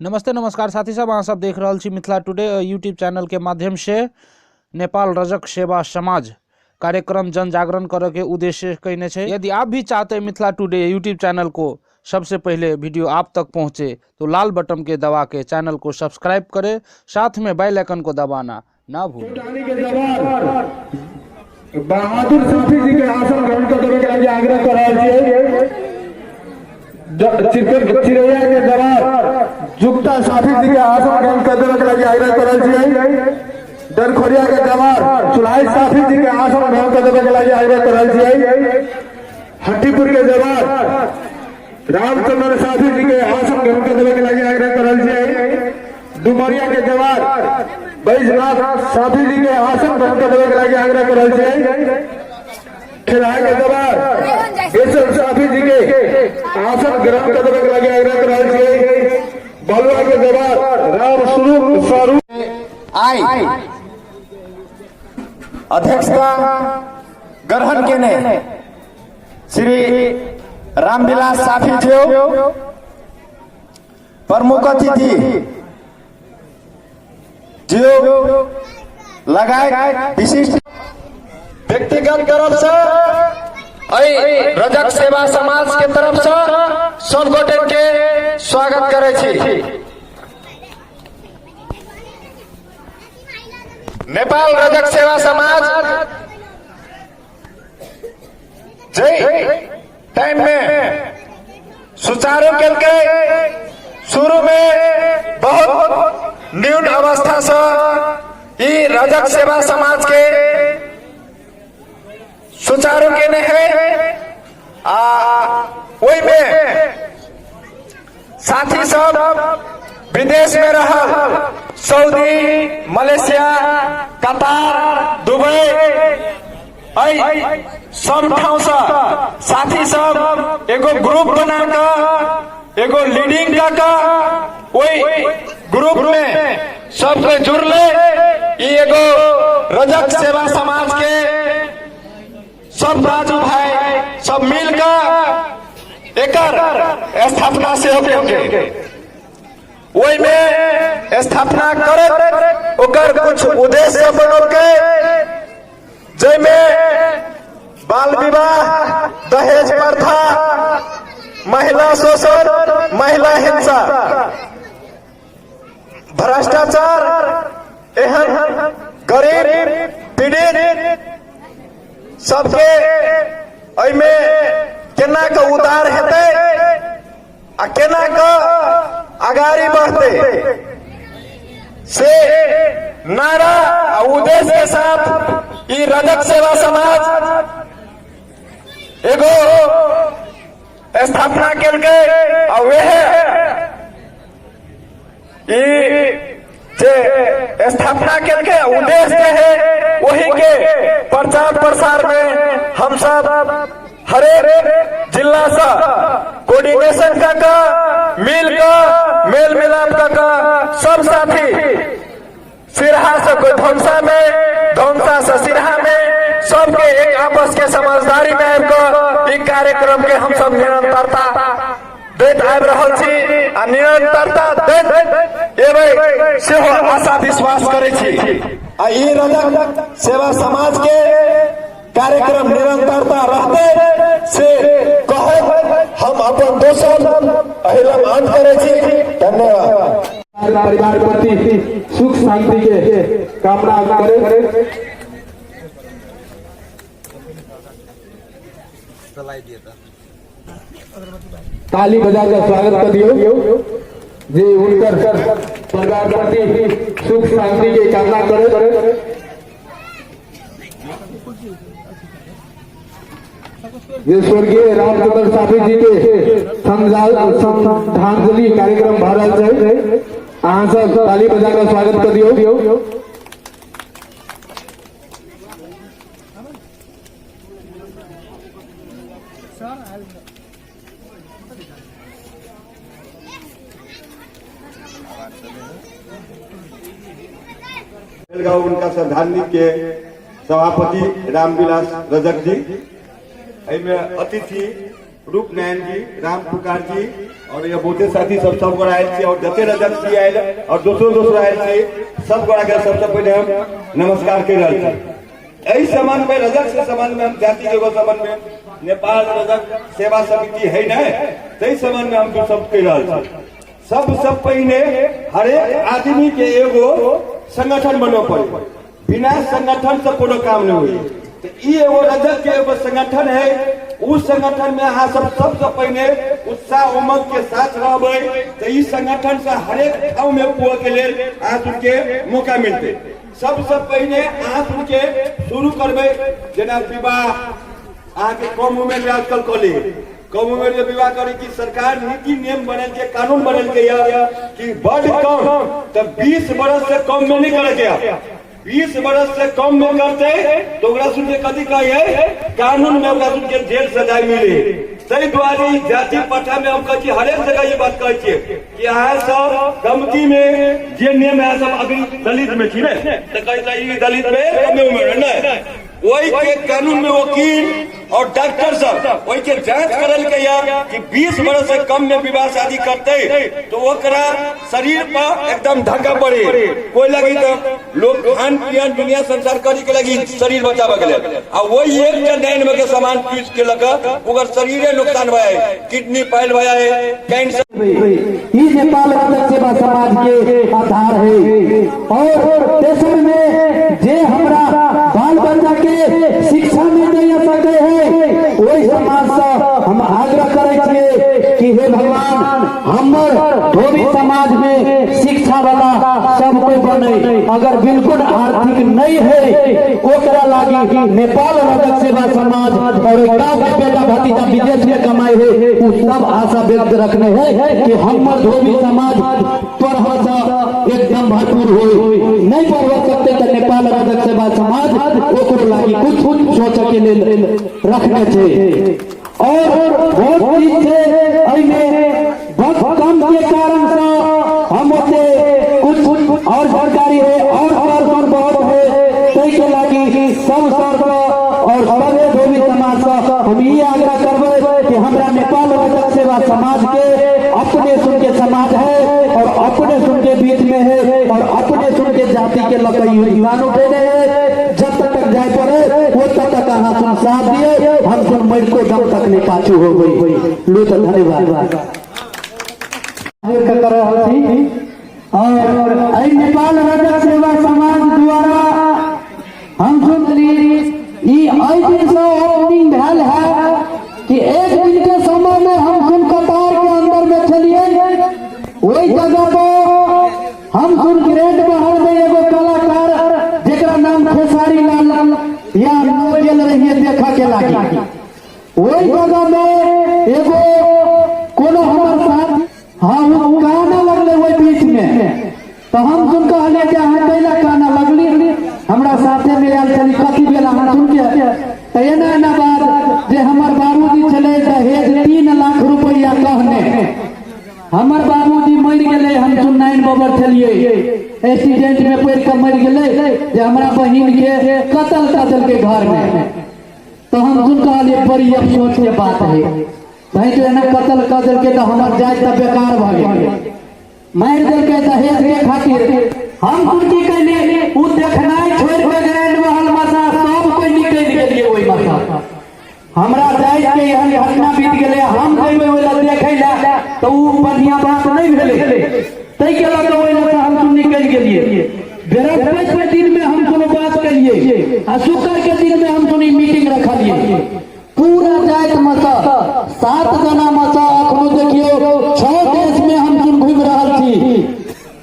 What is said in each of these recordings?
नमस्ते नमस्कार साथी सब, अहाँ सब देख रहल छी मिथिला टुडे यूट्यूब चैनल के माध्यम से नेपाल रजक सेवा समाज कार्यक्रम जन जागरण करे के उद्देश्य कयने छै। यदि आप भी चाहते हैं मिथिला टुडे यूट्यूब चैनल को सबसे पहले वीडियो आप तक पहुंचे तो लाल बटन के दबा के चैनल को सब्सक्राइब करें, साथ में बेल आइकन को दबाना ना भूलें। बहादुर साफी जी के आसन ग्रहण कर देवे के लागि आग्रह कर रहल छियै। चिरैया के दरबार जुगता साफी जी के आसन ग्रहण कर देवे के लागि आग्रह कर रहल छियै। डरखोरिया के दरबार चुल्हाई साफी जी के आसन ग्रहण कर देवे के लागि आग्रह कर रहल छियै। हट्टीपुर के दरबार रामचंद्र साफी जी के आसन ग्रहण कर देवे के लागि आग्रह कर रहल छियै। डुमरिया के जवार बैजनाथ साफी जी के आसन ग्रहण कर देवे के लागि आग्रह कर रहल छियै। खेलाय के जवार बेसन साफी जी के आसन ग्रहण कर देवे के लागि आग्रह कर रहल छियै। बलुआ के जवार राम स्वरूप स्वरूप आई अध्यक्षता ग्रहण केने श्री रामविलास साफी ज्यू, प्रमुख अतिथि ज्यू लगायत विशिष्ट व्यक्तिगत तरफ से एहि रजक सेवा समाज के तरफ से सब गोटे के स्वागत करै छी। नेपाल रजक सेवा समाज जे टाइम में सुचारू केलकै, शुरू में बहुत न्यून अवस्था से ई रजक सेवा समाज के सुचारू केने है आ ओहि में साथी सब विदेश में रहल सऊदी, मलेशिया, कतार, दुबई एहि सब ठाउँ से साथी सब एगो ग्रुप बना कऽ एगो लीडिंग कऽ कऽ ओहि ग्रुप में सबके जुड़ले। ई एगो रजक सेवा समाज के सब राजू भाई सब मिल कऽ एकर स्थापना सेहो केलकै। ओहिमे स्थापना करैत ओकर कुछ उद्देश्य बनौलकै, जाहिमे बाल विवाह, दहेज प्रथा, महिला शोषण, महिला हिंसा, भ्रष्टाचार, एहन गरीब पीड़ित सबके एहिमे केना के उदार हेतै आ केना के अगाड़ी बढ़तै से नारा आ उद्देश्य के साथ ई रजक सेवा समाज एगो स्थापना केलकै आ वएह ई जे स्थापना केलकै उद्देश्य जे है वही के प्रचार प्रसार में हम सब हरेक जिला से कोऑर्डिनेशन कऽ कऽ मिल कऽ मेल मिलाप कऽ कऽ सब साथी सिरहा से कोई धनसा में, धनसा से सिरहा में सबके एक आपस के समझदारी में आबि कऽ ई कार्यक्रम के हम सब निरंतरता दैत आबि रहल छी आ निरंतरता दैत एबै सेहो आशा विश्वास करै छी। आ ई रजक सेवा समाज के कार्यक्रम निरंतरता रहतै से कहैत हम अपन दोसर एहि लग अंत करै छी। धन्यवाद। परिवार प्रति सुख शांति के कामना करे। ताली बजा कर स्वागत कर दियो जे उनकर परिवार प्रति सुख शांति के कामना करे। ये स्वर्गीय रामचंद्र साफी जी के श्रद्धांजलि कार्यक्रम भऽ रहल छै। अहाँ सब ताली बजा कर स्वागत कर दियो। गाँव उनका श्रद्धांजलि के सभापति रामविलास रजक जी, एहिमे अतिथि रूप नारायण जी, राम पुकार जी और ये बहुते साथी सब सब गोरा आयल छी और जते रजक जी आयल और दोसरो दोसरो आयल छी, सब गोरा के सबसे पहिले हम नमस्कार कर रहल छी। एहि संबंध में रजक के संबंध में हम जाति के एगो संबंध में नेपाल रजक सेवा समिति है ने, ताहि संबंध में हम दू शब्द कहि रहल छी। सबसे पहिने हरेक आदमी के एगो संगठन बनबऽ पड़े, बिना संगठन से कोनो काम नहीं होई। तो ई एगो रजक के एगो संगठन है, उस संगठन में अहाँ सब सबसे पहिने उत्साह उमंग के साथ रहबै तो ई संगठन से हरेक ठाव में पुअ के लेल अहाँ सबके मौका मिलते। सबसे पहिने अहाँ सबके शुरू करबै जेना विवाह अहाँके कम उम्र में आजकल कऽ ली, कम उम्र में विवाह करी कि सरकार नीति नियम बनल के कानून बनल के या कि बड कम तो 20 बरस से कम में नहीं करे के, 20 बरस से कम में करते तो ओकरा सुन के कथी कहे कानून में ओकरा सुन के जेल सजाय मिले। ताहि दुआरे जाति प्रथा में हम कहै छी हरेक जगह ई बात कहै छियै कि अहाँ सब कमती में जे नियम अहाँ सब अभी दलित में छी ने तो कहै छै ई दलित में कमे उम्र में ने, ओहि के कानून में वकील और डॉक्टर सब ओहि के जांच करल के या कि 20 बरस से कम में विवाह शादी करते तो ओकरा शरीर पर एकदम धक्का पड़े। कोई लगी तो लोग खान पियन दुनिया संसार करी के लगी शरीर बचावे के लिए, आ वही एक नैन में के सामान पीस के लगा ओकर शरीरे नुकसान भय है, किडनी फैल भय है, कैंसर। ई नेपाल रजक सेवा समाज के आधार है और देश में जे हमरा बाल बच्चा के शिक्षा नहीं दे सके है वही समाज से हम आग्रह करे छियै कि हे भगवान हमर धोबी समाज में शिक्षा वाला सब कोई बने, अगर बिल्कुल आर्थिक नहीं है ओकरा लागी नेपाल रजक सेवा समाज और गांव के बेटा भतीजा विदेश में कमाए है उ सब आशा व्यक्त रखने है कि हमर धोबी समाज पढ़ एकदम भरपूर हो, नहीं पढ़ सकते तो नेपाल रजक सेवा समाज ओकरो लागी कुछ कुछ सोच के लेल रखने छे। और बहुत चीज छे एहिमे बहुत कम के कारण से हम ओते कुछ और जानकारी है और सर सर बहुत है, ताहि के लागी सब सर और सबे धोबी समाज से हम ये आग्रह करबै कि हमरा नेपाल रजक सेवा समाज के अपने सुन के समाज है और अपने सुन के बीच में है और अपने सुन के जाति के लकड़ी योगदान उठेने है, जब तक तक जाए पड़े वो तब तक अहाँ सुन साथ दिए, हम सुन मर को दम तक नहीं पाछू हो गई। लो तो धन्यवाद कर रहल छी। और एहि नेपाल रजक सेवा समाज द्वारा हम सुनली ई एहि दिन से ओपनिंग भेल है कि एक दिन के समय में हम सुन कतार के अंदर में छलिए, वही जगह पर हम सुन ग्रेट महल में एगो कलाकार जेकरा नाम खेसारी लाल या गेल रहिए देखा के लागी, वही जगह में एगो कोनो हमर साथ हाँ वो काना लगले वही बीच में, तो हम सुन कहलिए कि अहाँ कैला काना लगली, हमरा साथे में आयल छली कथी भेल अहाँ सुन के, तो एना एना बात जे हमर बाबूजी छलै दहेज 3 लाख रुपया कहने, हमर बाबूजी मरि गेलै, हम सुन 9 बबर छलिए एक्सीडेंट में पड़ि के मरि गेलै जे हमरा बहिन के कत्ल कऽ देलकै घर में, तो हम सुन कहलिए बड़ी अफसोस के बात है भाई जो एना कत्ल कऽ देलकै तऽ हमर जाति तऽ बेकार भऽ गेलै, मारि देलकै दहेज के खातिर। हम सुन की कहलिए उ देखनाइ छोड़ि के ग्रैंड महल मसा सब कोई निकलि गेलिए ओहि मसा, हमरा जाति के एहन घटना बीत गेलै, हम जेबै ओहि लए देखै लए तऽ उ बढ़िया बात नहि भेलै, ताहि के लऽ कऽ ओहि लए हम सुन निकलि गेलिए। बृहस्पति के दिन में हम कोनो बात कलिए आ शुक्र के दिन में हम सुनी मीटिंग रखलिए, पूरा जाति में से 7 जना में से अखनो देखियो 6 देश में हम सुन घूमि रहल छी।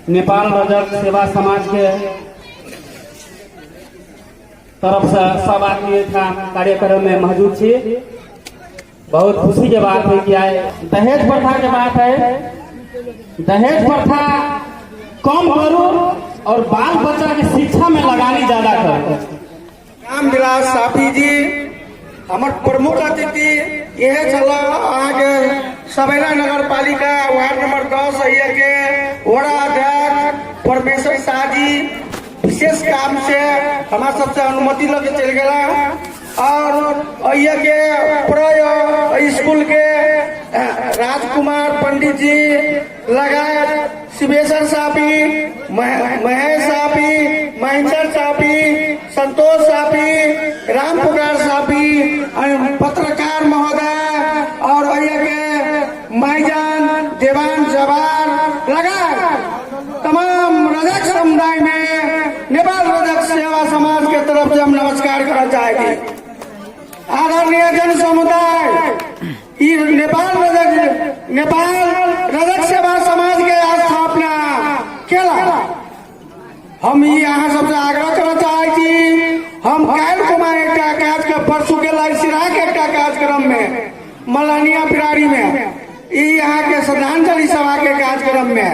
नेपाल रजक सेवा समाज के तरफ से सब आदमी एहिठाम कार्यक्रम में मौजूद छी। बहुत खुशी के बात है कि आए दहेज प्रथा के बात है, दहेज प्रथा कम करू और बाल बच्चा के शिक्षा में लगानी ज्यादा करू। रामविलास साफी जी हमर प्रमुख अतिथि इहे छल अहाँके सबैला नगर पालिका वार्ड नंबर 10 के वडा अध्यक्ष परमेश्वर शाह जी विशेष काम से हमारा सबसे अनुमति लगे चल गया। और के प्राय स्कूल के राजकुमार पंडित जी लगायत शिवेश्वर सापी, महेश सापी, महेंद्र सापी, संतोष सापी, राम पुकार सापी, पत्रकार महोदय और के माईजान देवान जवार लगायत तमाम रजक समुदाय में नेपाल रजक सेवा समाज के तरफ से हम नमस्कार करना चाहेंगे। आदरणीय जन समुदाय, ई नेपाल रजक सेवा समाज के स्थापना केला हम ई अहाँ सबसे आग्रह करना चाहै छी। हम काल्हि कुमार एकटा कार्यक्रम, परसू के सिराहा के एकटा कार्यक्रम में, मलानिया पिरारी में, ई अहाँ के श्रद्धांजलि सभा के कार्यक्रम में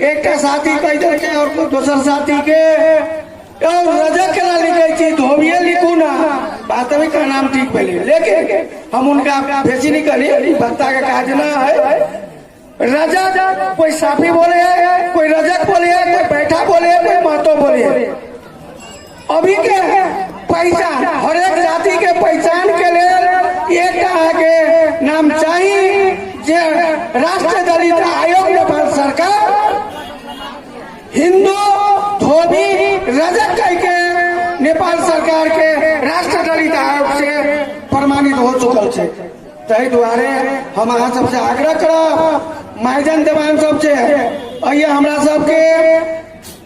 एकटा साथी कहि देलकै और दोसर साथी के, और रजक केना लिखै छी, धोबिये लिखू ना। वास्तविक का नाम ठीक भेलै, लेकिन हम उनका बेसी नहीं कहलिए, वक्ता के काज ना है। रजक कोई साफी बोले है, कोई रजक बोले है, कोई बैठा बोले है, कोई महतो बोले है। अभी के पहचान, हरेक जाति के पहचान के लिए एक के नाम चाहिए जे राष्ट्रीय दलित आयोग नेपाल सरकार हिंदू धोबी रजक कह के नेपाल सरकार के राष्ट्रीय दलित आयोग से प्रमाणित हो चुकल छै। ताहि दुआरे हम अहाँ सबसे आग्रह करब, महाजन देवान सबसे, अइए हमरा सबके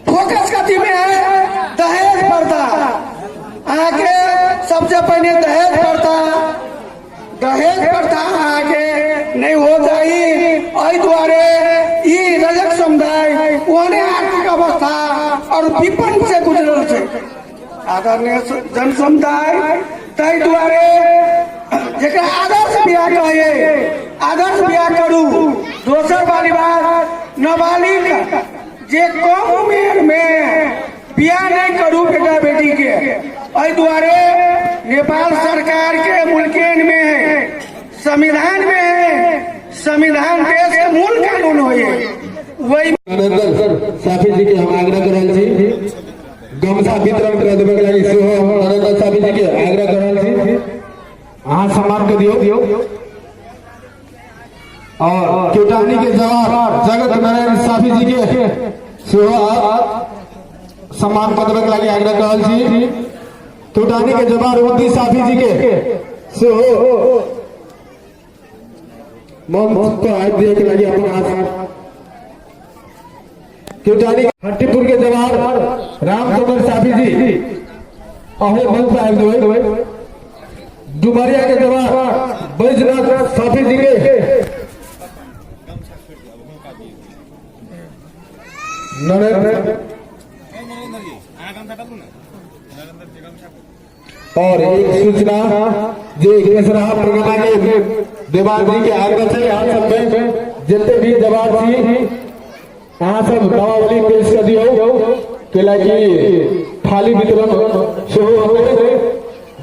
फोकस कथी में है? दहेज प्रथा। अहाँके सबसे पहिने दहेज प्रथा, दहेज प्रथा अहाँके नहि हो चाही। एहि दुआरे ई रजक समुदाय ओहने आर्थिक अवस्था और विपन्न से गुजरल छै आदरणीय जन समुदाय। ताहि दुआरे जेकरा आदर्श बियाह कहिए, आदर्श बियाह करू। दोसर वाली बात, नाबालिग जे कम उमेर में बियाह नहीं करू बेटा बेटी के। एहि दुआरे नेपाल सरकार के मुल्केन में है, संविधान में है, संविधान देश के मूल कानून होइए, वही नरेंद्र साफी जी के हम आग्रह कर रहल छी। गमछा वितरण कर देबे के लागि सेहो हम नरेंद्र साफी जी के आग्रह कर रहल छी। अहाँ सम्मान कर दियौ। और केटानी के जवाब जगत नारायण साफी जी के सेहो सम्मान कर देबे के लागि आग्रह कर रहल छी। केटानी के जवाब उद्दी साफी जी के सेहो मंच पर आबि दिए के लागि अपन हाथ। केटानी हट्टीपुर के जवाब रामचंद्र साफी जी, अहो मंच पर आबि देबै। डुमरिया के जवाब बैजनाथ साफी जी के, नरेंद्र और एक सूचना जे केसराहा परगना के देवान जी के आग्रह छै, अहाँ सब में जते भी जवाब छी, अहाँ सब नामावली पेश कर दियौ, कैलाकि थाली वितरण सेहो होतै।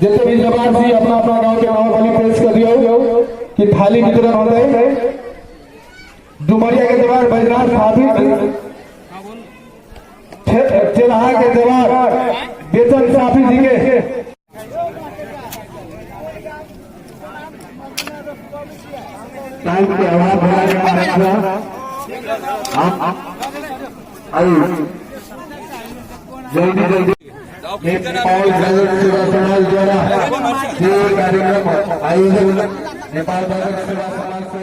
जते भी जवाब छी, अपना अपना गांव के नामावली पेश कर दियौ कि थाली वितरण होतै। डुमरिया के जवाब बैजनाथ साफी, चेरहा के जवाब बेचन साफी जी के। टाइम के अभाव भेला के कारण हम आइ जल्दी जल्दी नेपाल रजक सेवा समाज द्वारा ये कार्यक्रम आयोजन नेपाल रजक सेवा समाज से